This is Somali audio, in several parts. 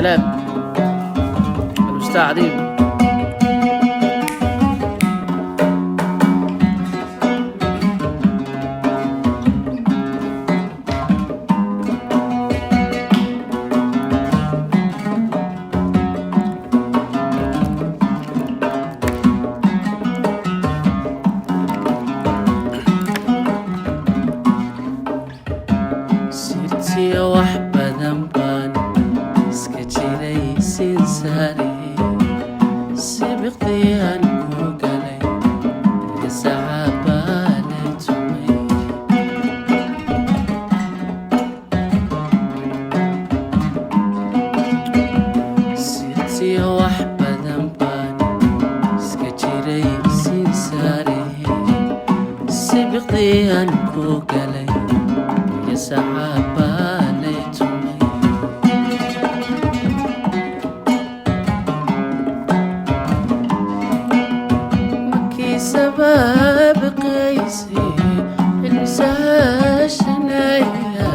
سلام الأستاذ عظيم. Sirtiyo wax badan baan iska jiray, sinsaare sibiqdiyaan ku galay, gasacabaale tumay. Sirtiyo wax badan baan iska jiray, sinsaare sibiqdiyaan ku galay, gasacabaale tumay. Makii sababqaysay cilmisaashanaya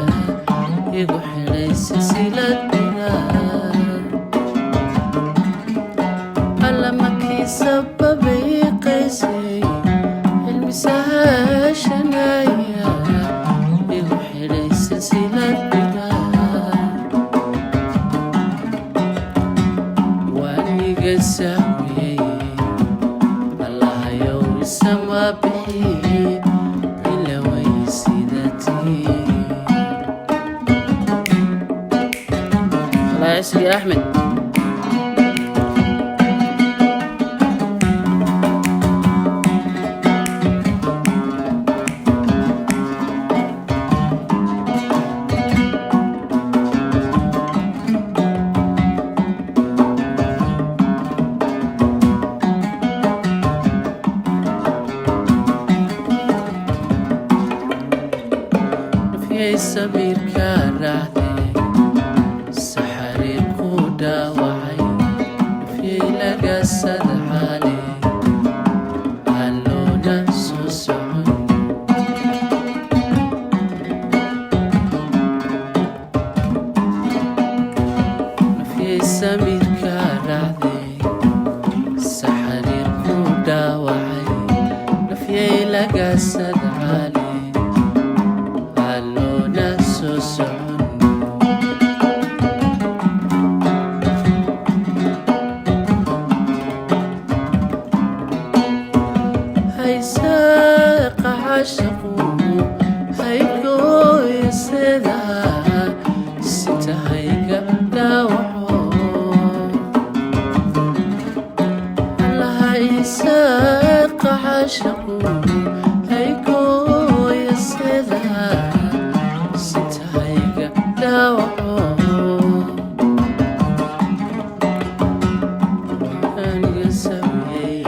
igu xidhay silsilad bira? Alla, makii sababay qaysay cilmisaashanaya igu xidhay silsilad bira? Waaniga sahwiyey, Allahayow, isama bixi ilaway sidatii. الله يعيشك يا أحمد. Nafyay samiirka raacday, saxariir ku dhaawacay, nafyay laga sadxaalay, aan loona soo socon. Nafyay samiirka raacday, saxariir ku dhaawacay, nafyay laga sadxaalay, aan loona soo socon. Haysaaqa caashaqu haygooya, sida sitahayga dhaawaco. Allaha, isaaqa caashaqu haygooya, sida sitahayga dhaawaco. Aniga sameeyey,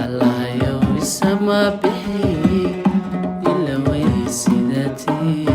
Allahayow, isama bixi ilaway sidatii.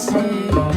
Sidaysay.